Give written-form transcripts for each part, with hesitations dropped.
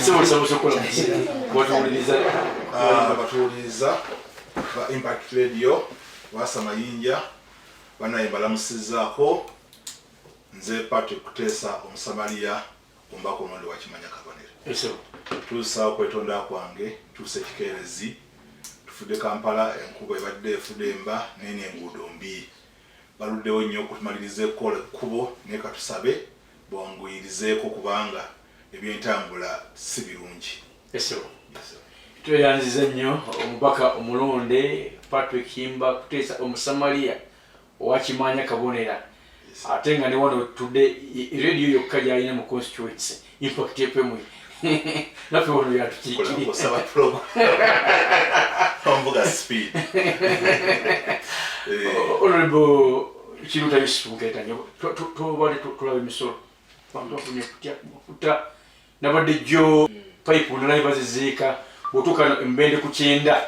Sebo sabusokola watuwuliriza. Batuwuliriza ba Impact Radio, Lwasa Mayinja banaye mbalamusizaako. Nze Patrick Kuteesa Omusamaliya, omubaka omulonde wa Kimanya Kabonero. Tuusa okwetonda kwange, tuusa ekikeerezi, tufudde Kampala, enkuba ebadde efudemba naye n'enguudo mbi. Baluddewo nnyo okutumaliriza ekola ekkubo, naye katusabe bwanguyirizeeko kubanga ebyentambula si birungi. Tweyanziza nnyo omubaka omulonde Patrick Himba Kuteesa Omusamaliya owa Kimanya Kabonera, ate nga ne wano tudde radio yokka gyalina mu constituency, Impact FM, naffe wano yatukiikiri. Speed. Honorable Kiruta Yusuf Nkeetanyo, tubadde tulaba emisolo, abantu bafunye kutya mafuta. Nabadde jjo pipe nalaye baziziika, bwotuuka embende ku 90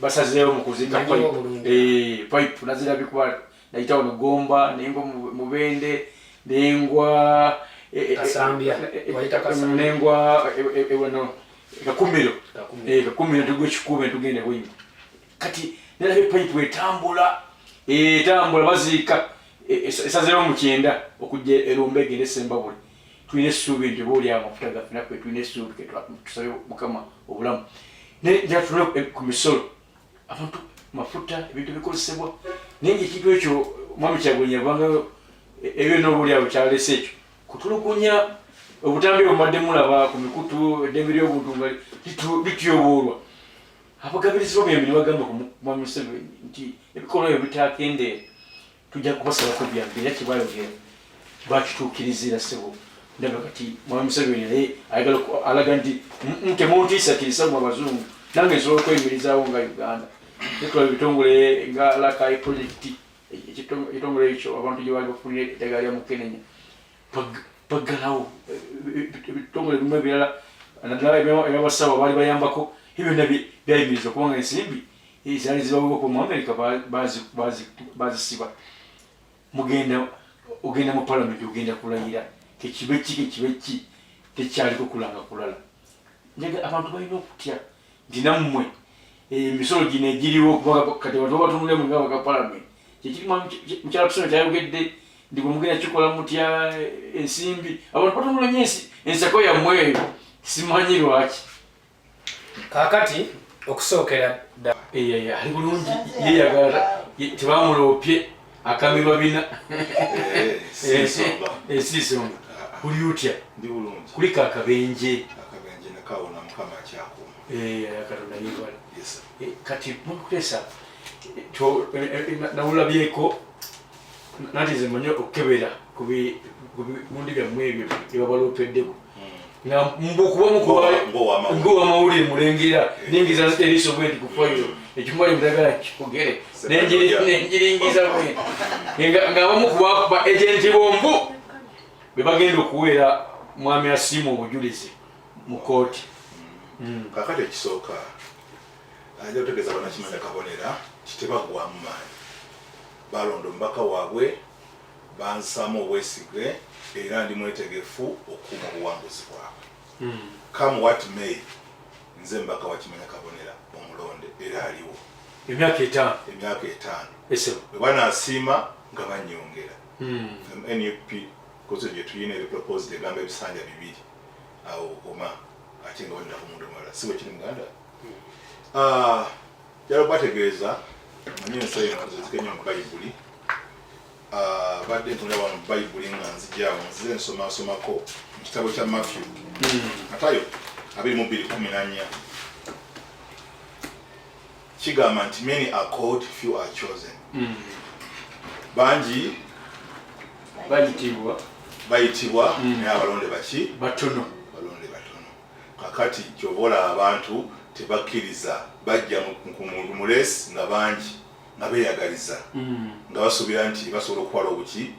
basazeewo mu kuziika pipe nazirabye kuba nayita wano Gomba, nengwa Mubende, nengwa nengwa wano Kakumiro, Kakumiro tugwa ekikuube tugenda Hoima. Kati nalabye pipe etambula etambula, baziika esazeewo mu 90 okujja erumba egenda esembabule. Tulina essuubi nti oba oli amafuta gaffe, naffe tulina essuubi, tusabe Mukama obulamu. Naye njatula ku misolo, abantu, mafuta, ebintu bikozesebwa, naye nga ekintu ekyo Mwami Kyagulanyi yavangayo ebyo n'oba oli awo kyalese ekyo kutulugunya. Obutambi bwe mulaba ku mikutu, eddembe ly'obuntu nga lityoboolwa, abagabirizi b'obuyambi ne bagamba ku Mwami Museveni nti ebikolwa ebyo bitakendeera tujja kubasalako byambi, era kyebayogera bakituukirizira. Sebo, ndaba kati Mwami Museveni naye ayagala alaga nti temuntiisatiisa mu abazungu, nange nsobola okweyimirizaawo nga Uganda. Netulaba ebitongole nga Rakai Project, ekitongole ekyo abantu gye baali bafunira eddagala lya mukenenya baggalawo. Ebitongole ebimu ebirala, naddala ebyabasawo baali bayambako, ebyo byonna byayimirizibwa kubanga ensimbi zaali zibaweebwa mu America bazisiba. Mugenda ogenda mu palamenti, ogenda kulayira, kekibe ki kekibe ki, tekyaliko kulanga kulala. Njaga abantu balina okutya nti nammwe emisolo gino egiriwo, kubanga kati abantu babatunulemu nga baka palamenti. Kyekiri mukyala Tusome kyayogedde nti bwe mugenda kikola mutya ensimbi, abantu batunula nnyo ensako yammwe eyo, simanyi lwaki. Kaakati okusookera ddala ali bulungi, yeyagala tebamuloopye akamirwa bina esiisonga. Kuli otya? Ndi bulungi. Kuliko akabenje. Akabenje nakawona, Mukama akyakuuma. Katonda yebale. Kati Mukuteesa, nawulabyeko nanti nze manyi okukebera ku bigundi byammwe ebyo byebabaloopeddeko nga mbukubamukuba ng'owamawulire mulengera ningiza eriiso bwenti ku fayiro ekimwali mutagala kyogere, nenjiringiza bwenti ng'abamu ku ba agenti bombu be bagenda okuweera Mwami Asiimu obujulizi mu kooti. Kakati ekisooka ajja kutegeeza bannakimanya Kabonera kitebaggwamu maanyi. Balonda omubaka waabwe, bansaamu obwesige, era ndi mwetegefu okukuuma obuwanguzi bwabwe. Come what may, nze mubaka wa Kimanya Kabonera omulonde era aliwo. Emyaka 5. Emyaka 5, bwe banaasiima nga banyongera. NUP kozi gye tuyina eri proposed egamba ebisanja 2, awo okoma, ate nga badda ku muntu omulala, si bwe kiri muganda? Njala okubategeeza, manyi ensi eno nzizike nnyo mu Bayibuli. Badde ntunula wano mu Bayibuli nga nzijaawo, nzize nsomasomako mu kitabo kya Matthew, Matayo 22:14, kigamba nti many are called, few are chosen. Bangi bayitibwa. Bayitibwa, naye abalonde baki? Batono. Balonde batono. Kakati kyova olaba abantu tebakkiriza, bajja mu race nga bangi, nga beeyagaliza, nga basuubira nti basobola okutwala obuki.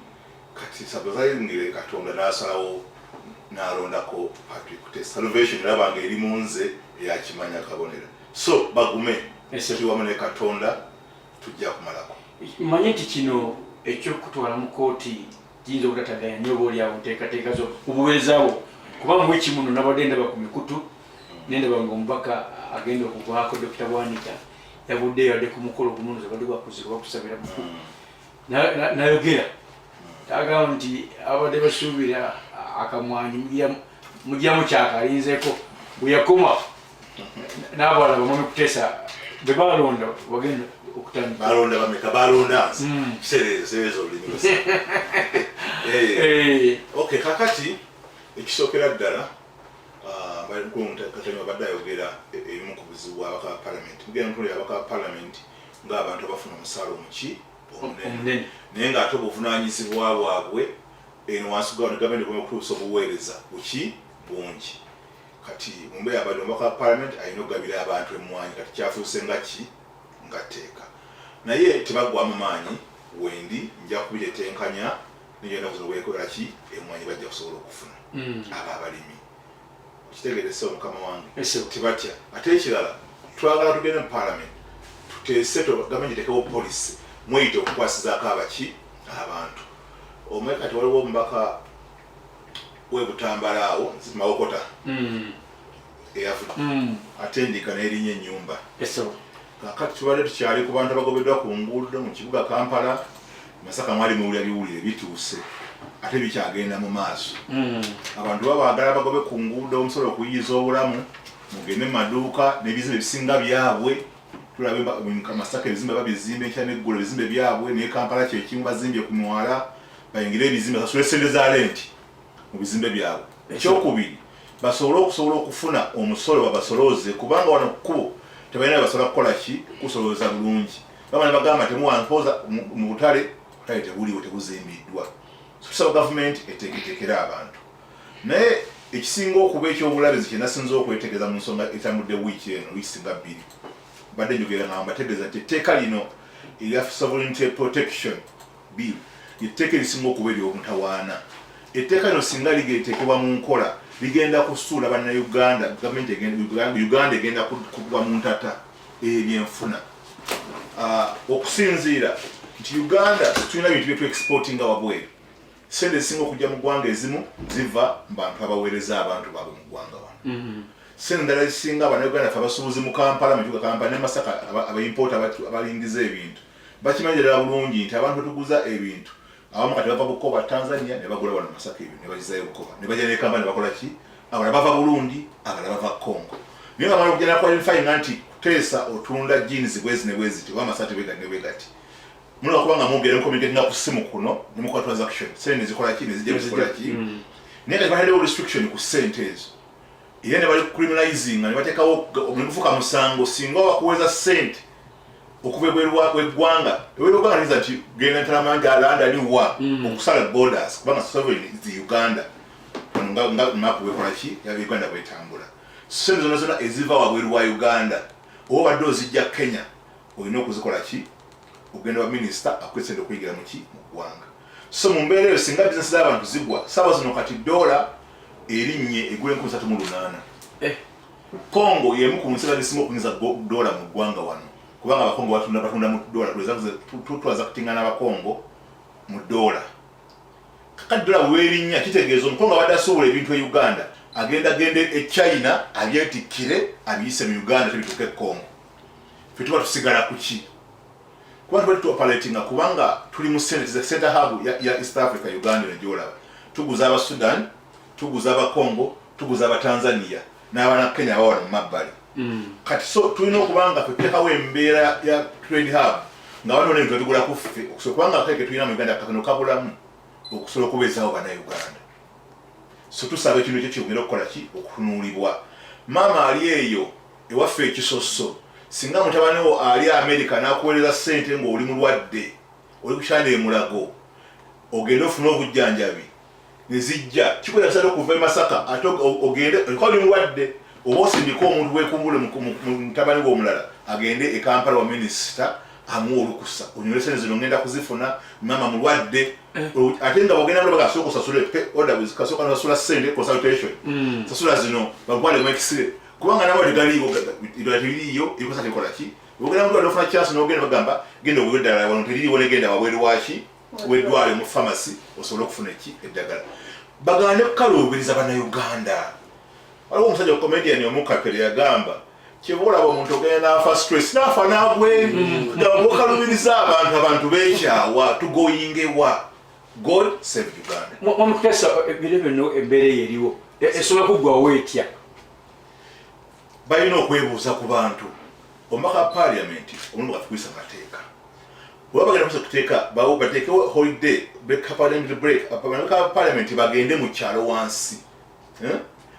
Kati surprisingly Katonda n'asalawo n'alondako Patrick Kutesa. Salvation eraba nga eri mu nze eyakimanya Kabonera, so bagume, tuli wamu ne Katonda, tujja kumalako. Manye nti kino ekyokutwala mu kooti kiyinza obutataganya nnyo oba oliawo nteekateeka zo obuweereza bwo. Kuba mu wiiki muno nabadde ndaba ku mikutu, nendaba nga omubaka agenda okuvaako, Dr. Bwanika, yavuddeyo yadde ku mukolo gumu badde gwakuzika bakusabira muku, nayogera agamba nti abadde basuubira akamwanyi mugyamu kyakalinzeko bwe yakoma n'abalala bamwami Kuteesa be balonda bagenda okutandika. Balonda bameka? Balonda nze. Sereeza, sereeza olulimi lwo. Okay, kakati ekisookera ddala, Katanya abadde ayogera ebimu ku buzibu bw'ababaka ba palamenti. Mugenda mutulira ababaka ba palamenti ng'abantu abafuna omusaala omuki omunene, naye ng'ate obuvunaanyizibwa bwabwe eno wansi gwa gavumenti ogenda okutuusa obuweereza buki bungi. Kati mu mbeera abadde omubaka wa palamenti alina okugabira abantu emmwanyi, kati kyafuuse nga ki nga tteeka, naye tebaggwamu maanyi. Wendi nja kubitetenkanya nejo ennaku zino bwekola ki emmwanyi bajja kusobola okufuna abo abalimi. Okitegeerese omukama wange, tebatya. Ate ekirala, twagala tugende mu palamenti tuteese gavumenti etekewo policy mweyite okukwasizaako abaki abantu omwe. Kati waliwo omubaka webutambala awo Mawokota eyavudde ate ndika n'erinnya ennyumba. Kakati tubadde tukyali ku bantu abagobeddwa ku nguudo mu kibuga Kampala, Masaka, mwali muwulira biwulire bituuse ate bikyagenda mu maaso. Abantu baba baagala bagobe ku nguudo omusolo okuyiyiza obulamu, mugende mu maduuka n'ebizimbe ebisinga byabwe. Tulabe Masaka ebizimbe babizimba enkya n'eggulo, ebizimbe byabwe. Naye Kampala kyekimu, bazimbye ku mwala, bayingire ebizimbe, basasule sente za renti mu bizimbe byabwe. Ekyokubiri, basobole okusobola okufuna omusolo babasolooze, kubanga wano ku kkubo tebalina basobola kukola ki kusolooza bulungi. Baba ne bagamba temuwa mpoza mu butale, butale tebuliwo, tebuzimbiddwa. So tusaba gavumenti eteeketeekere abantu. Naye ekisinga okuba ekyobulabe kyenasinza okwetegereza mu nsonga etambudde wiiki eno, wiiki singa 2, mbadde njogera nga mbategeeza nti etteeka lino erya Sovereignty Protection Bill lyetteeka erisinga okuba ery'omutawaana. Etteeka lino singa ligeteekebwa mu nkola, ligenda kusuula bannayuganda, gavumenti Uganda egenda kugwa mu ntata ey'ebyenfuna. Okusinziira nti Uganda tulina bintu byetu exportinga wabweru, sente ezisinga okujja mu ggwanga ezimu ziva mu bantu abaweereza abantu baabwe mu ggwanga wano. Sente endala ezisinga, bannayuganda ffe abasuubuzi mu Kampala, mu kibuga Kampala ne Masaka, abaimpoota abalingiza ebintu bakimanyi ddala bulungi nti abantu betuguza ebintu abamu kati bava Bukoba, Tanzania, ne bagula wano Masaka ebintu ne bagizayo Bukoba, ne bajja ne Kampala ne bakola ki. Abalala bava Burundi, abalala bava Congo, naye nga bamala okujja naqualifyinga nti Kuteesa otunda jeans bwezi ne bweziti oba amasaati bwegati ne bwegati, mulina okuba nga mwogera, mucommunicatinga ku simu kuno ne mukola transaction, sente nezikola ki, nezijja nezikola ki. Naye kati bataddewo restriction ku sente ezo, era ne bali criminalizinga, ne bateekawo negufuuka musango singa wakuweza sente okuva ebweru w'eggwanga. Ebweru w'eggwanga tegeeza nti genda Ntalamanja, London, wa okusala borders, kubanga sovereign is the Uganda. Wano nga map bwekola ki ya Uganda bwetambula, sente zonna zonna eziva wabweru wa Uganda oba obadde ozijja Kenya, olina okuzikola ki, ogenda wa minisita akuwa sente okuyingira muki mu ggwanga. So mu mbeera eyo, singa bizinesi z'abantu zigwa saawa zino, kati dola erinnye egula 3800. Congo yemu ku nsi ezisinga okuyingiza dola mu ggwanga wano, kubanga Abakongo batunda mu dola, tutwaza kutinga n'Abakongo mu dola. Kakati dola bwerinnya, kitegeeza Omukongo abadde asuubula ebintu e Uganda agenda genda e China abyetikkire abiyise mu Uganda, tebituuka e Congo. Ffe tuba tusigala ku ki? Kuba tuba tuoperatinga, kubanga tuli mu center hub ya East Africa. Uganda eno gyolaba, tuguza aba Sudan, tuguza aba Congo, tuguza aba Tanzania n'abana Kenya abawano mu mabbali. Kati so tulina okuba nga tuteekawo embeera ya trade hub nga waliwo n'ebintu babigula ku ffe, okusobola kubanga akatale ke tulina mu Uganda katono, kabulamu okusobola okubeezaawo Bannayuganda. So tusaba ekintu ekyo kyongere okukola ki, okutunuulibwa. Maama ali eyo ewaffe ekisoso, singa mutabani wo ali Amerika n'akuweereza ssente ng'oli mulwadde, oli ku kitanda emulago, ogende ofune obujjanjabi, ne zijja kikwetagisa okuva e Masaka ate ogende oli mulwadde, oba osindike omuntu wekumbule mutabani we omulala agende e Kampala wa minisita amuwa olukusa onyole sente zino, ngenda kuzifuna, maama mulwadde. Ate nga bwogenda mulaba, kasooka osasule order, kasooka nosasula sente consultation, sasula zino bakwale mu x-ray, kubanga nawe tegaliiwo, eddala teririiyo, ebikosa tekola ki. Ogenda mulwadde ofuna chance n'ogenda, bagamba genda ogule eddala, wano teririiwo, negenda wabweru waki weddwale mu pharmacy osobole okufuna eki eddagala. Bagaane kukaluubiriza Bannayuganda. Waliwo omusajja comedian omukapere yagamba, kyeva olaba omuntu ogenda n'afa stress, n'afa n'abweru, gamba bwokalubiriza abantu, abantu beekyawa. Tugoyingewa? God save Uganda. Mwamukutesa ebiro byonna, embeera eyo eriwo esobola kuggwawo etya? Balina okwebuuza ku bantu. Omubaka wa parliament omulundi gwaffe mateeka, bweba bagenda kusa kuteeka, bateekewo holiday break, parliament break, ababaka ba parliament bagende mu kyalo wansi, eh?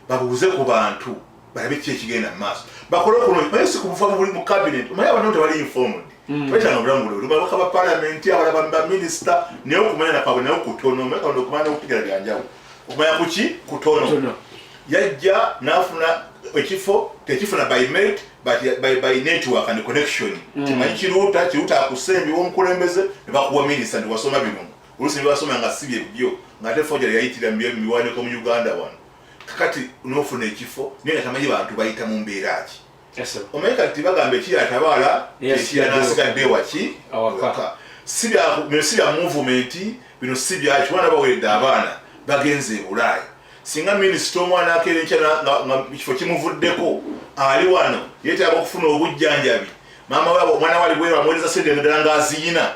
Babuuze ku bantu, balabe ki ekigenda mu maaso, bakole okuno, naye si kubufa mu cabinet. Omanyi abantu tebali informed, tebakyanga obulamu buli babaka ba parliament, abalala ba minisita, naye okumanya nakwabwe naye kutono. Omanyi katonda, okumanya n'okutegera byanjawulo. Okumanya kuki kutono. Kutono. Yajja n'afuna ekifo, tekifuna by merit but by network and connection. Kimanyi kiruuta kiruuta akusembi omukulembeze ne bakuwa minisita nti wasoma bino, oluusi ne basoma nga si byebyo, ng'ate forgery yayitira mu biwandiiko mu Uganda wano. Kakati n'ofuna ekifo naye nga tamanyi bantu bayita mu mbeera ki. Omanyi kati bagamba ekiri atabaala ekiryanasigadde waki? Awaka. Si bino si bya movement, bino si byaki. Kubana baweredde abaana bagenze e Bulaaya. Singa minisita omwana akeera enkya nga ekifo kimuvuddeko, ali wano yeetaaga okufuna obujjanjabi, maama we omwana we ali bweru amuweereza sente ddala ng'aziyina,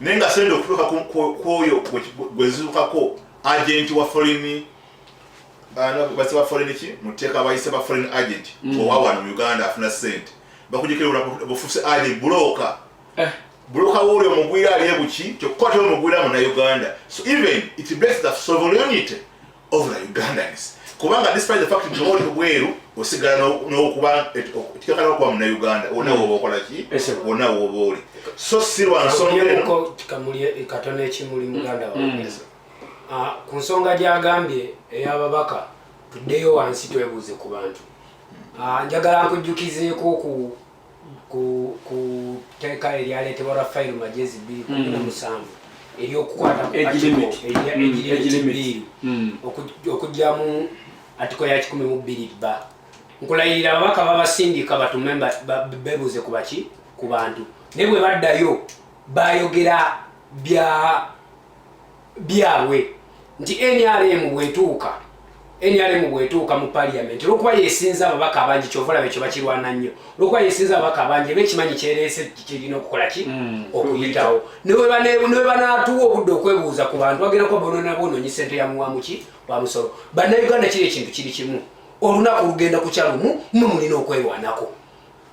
naye nga sente okutuuka ku oyo gwe zitukako, agent wa foreign, base ba foreign ki mu tteeka bayise ba foreign agent, owa wano mu Uganda afuna sente bakujekera bufuse agent broker. Broker wooli omugwira ali ebuki, kyokka omugwira Munnayuganda. So even it breaks the sovereignty of the Ugandans, kubanga despite the fact nti oba oli bweru, osigala n'okuba kikakala okuba Munnayuganda wonna woba okola ki, wonna woba oli. So si lwa nsonga eno. Ogyeko kamuli katono ekimuli muganda wange. Ku nsonga gyagambye ey'ababaka, tuddeyo wansi twebuuze ku bantu. Njagala nkujjukizeeko ku tteeka eryaleetebwa Rafael Magyezi 2017 eryokukwata ku Age article limit. erya age Age limit limit. bill, okugyamu article ya 12 ba. Nkulayirira ababaka babasindika batume bebuuze ku baki, ku bantu, naye bwe baddayo bayogera bya byabwe nti NRM bwetuuka, NRM bwetuuka mu parliament, olwokuba yesinza ababaka abangi, kyova olaba ekyo bakirwana nnyo, olwokuba yesinza ababaka abangi, eba ekimanyi kyereese kirina okukola ki? Okuyitawo. Ne bwe banaatuwa obudde okwebuuza ku bantu, bagenda kuba bonoona bwonoonyi sente ya muwamuki wa musolo. Bannayuganda, kiri ekintu kiri kimu, olunaku lugenda kukya lumu, mwe mulina okwerwanako.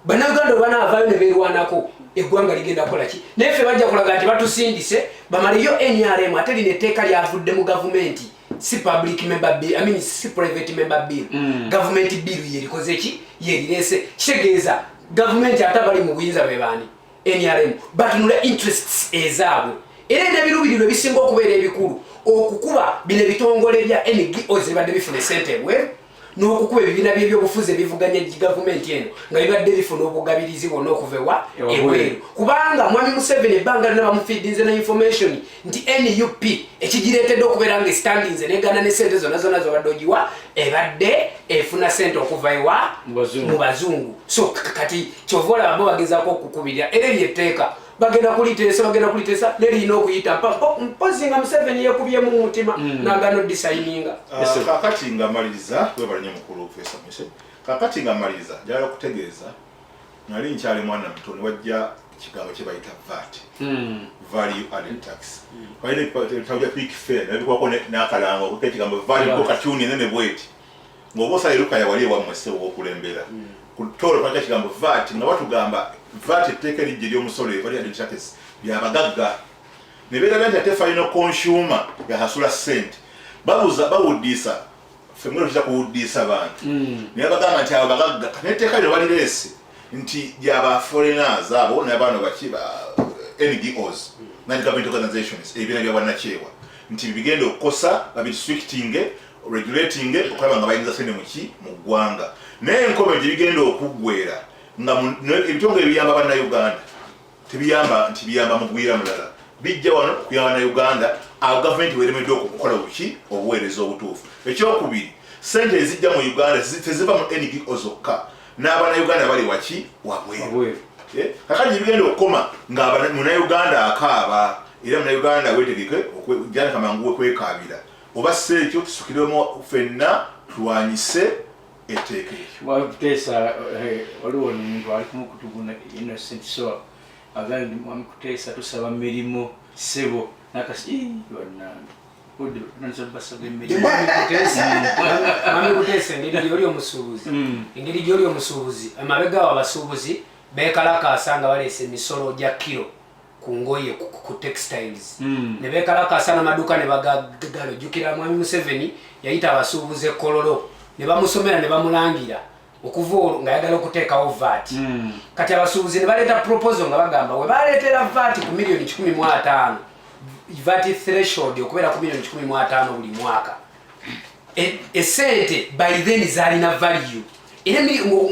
Bannayuganda bwe banaavaayo ne beerwanako, eggwanga ligenda kukola ki? Naye ffe bajja kulaga nti batusindise bamaleyo NRM. Ate lino etteeka lyavudde mu gavumenti, si public member bill, I mean, si private member bill. Government bill yerikoze ki? Yerireese. Kitegeeza gavumenti, ate abali mu buyinza be baani? NRM. Batunula interests ezaabwe, era n'ebiruubirirwa ebisinga okubeera ebikulu okukuba bino ebitongole bya NGOs ebibadde bifuna esente ebweru, n'okukuba ebibiina byebyobufuzi ebivuganya gavumenti eno nga bibadde bifuna obugabirizi bwonna okuva ewa? Ewabweru. Ebweru. Kubanga mwami Museveni ebbanga lyonna bamufeedinze ne information nti NUP ekigireetedde okubeera nga estandinze negana ne sente zonna zonna zobadde ogiwa, ebadde efuna sente okuva ewa? Mu bazungu. Mu bazungu. So kati kyova olaba bo bagezaako okukubirira, era eryo etteeka bagenda kuliteesa, bagenda kuliteesa, neriyina okuyita mpozi nga Museveni yekubyemu mu mutima nagana odisayininga. Yes, sir. Kakati nga maliriza, webale nnyo mukulu Professor Mise. Kakati nga maliriza, njagala okutegeeza, nali nkyali mwana muto ne wajja ekigambo kye bayita VAT, value added tax. Balina ebitabo bya Pick Fair nabikwako n'akalango kuko ekigambo value ko katyuni enene bweti, ng'oba osala erukaya wali ewammwe ssebo wokulembera ku toolo kwaliko ekigambo VAT, nga batugamba VAT, etteeka erijja ery'omusolo, value added tax, byabagagga. Ne beerabira nti ate final consumer yasasula ssente. Babuza bawuddiisa ffe mwero kita kuwuddiisa bantu, naye bagamba nti abo bagagga. Kati n'etteeka lino balireese nti lyaba foreigners abo n'abaana baki ba NGOs, non government organizations, ebibiina bya bwannakyewa, nti bigenda okukosa babirestricting, regulating, okulaba nga bayingiza sente muki mu ggwanga. Naye enkobe gye bigenda okuggwera nga ebitongole ebiyamba Bannayuganda tebiyamba nti biyamba mugwira mulala, bijja wano okuyamba Bannayuganda. Awo gavumenti weremeddwa okukola buki? Obuweereza obutuufu. Ekyokubiri, sente ezijja mu Uganda teziva mu NGO zokka, n'Abannayuganda bali waki? Wabweru. Wabweru. Kakati gyebigenda okukoma nga Munnayuganda akaaba, era Munnayuganda wetegeke janika mangu wekwekaabira. Oba si ekyo, tusukiremu ffenna tulwanyise etteeka eryo. Wakuteesa, waliwo omuntu ali kumukutu guno, Innocent So, agambye nti, "Mwami Kuteesa, tusaba mirimu ssebo." Nakasi bannange, basaba emirimu. Mwami Kuteesa, engeri gyoli omusuubuzi, engeri gyoli omusuubuzi, amabega awo abasuubuzi bekalakasa nga baleese emisolo gya kiro ku ngoye, ku textiles, ne bekalakasa n'amaduuka ne bagagala. Ojjukira Mwami Museveni yayita abasuubuzi ekololo ne bamusomera ne bamulangira okuva olwo ng'ayagala okuteekawo VAT. Kati abasuubuzi ne baleeta proposal nga bagamba we baleetera VAT ku miliyoni 150, VAT threshold okubeera ku miliyoni 150 buli mwaka. Esente by then zalina value, era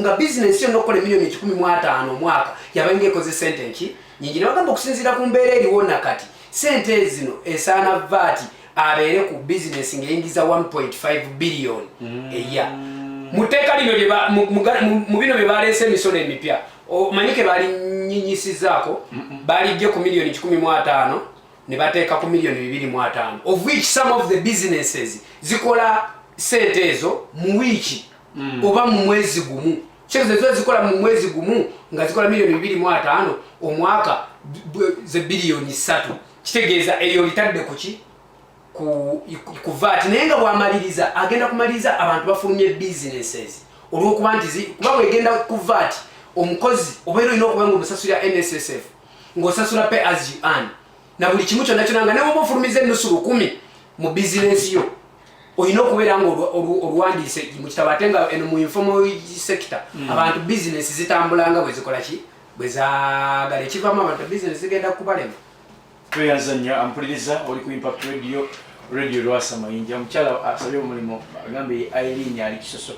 nga bizinesi yonna okukola emiliyoni 150 omwaka yabenga ekoze sente nki nyingi. Nebagamba okusinziira ku mbeera eriwo nakati, sente zino esaana VAT abeere ku bizinesi ng'eyingiza 1.5 billion eya mu tteeka lino mu bino bye baleese emisolo emipya. Omanyike balinyinyisizaako, balijje ku miliyoni 150 ne bateeka ku miliyoni 250, of which some of the businesses zikola sente ezo mu wiiki oba mu mwezi gumu. Kitegeeza ziba zikola mu mwezi gumu nga zikola miliyoni 250 omwaka, ze biliyoni 3. Kitegeeza eyo litadde kuki? Ku VAT. Naye nga bwamaliriza, agenda kumaliriza abantu bafulumye businesses olwokuba nti kuba bwegenda ku VAT, omukozi obeera olina okuba nga omusasulira NSSF, ng'osasula pay as you earn na buli kimu kyonna kyonna, nga newoba ofulumiza enusu 1000 mu bizinensi yo, olina okubeera nga oluwandiise mu kitabo. Ate nga eno mu informal sector, abantu bizinensi zitambula nga bwe zikola ki, bwe zaagala. Ekivamu, abantu bizinensi zigenda kubalema. Tweyanza nnyo ampuliriza, oli ku Impact Radio, Radio Lwasa Mayinja. Omukyala asabye omulimu agambye Irene ali Kisoso.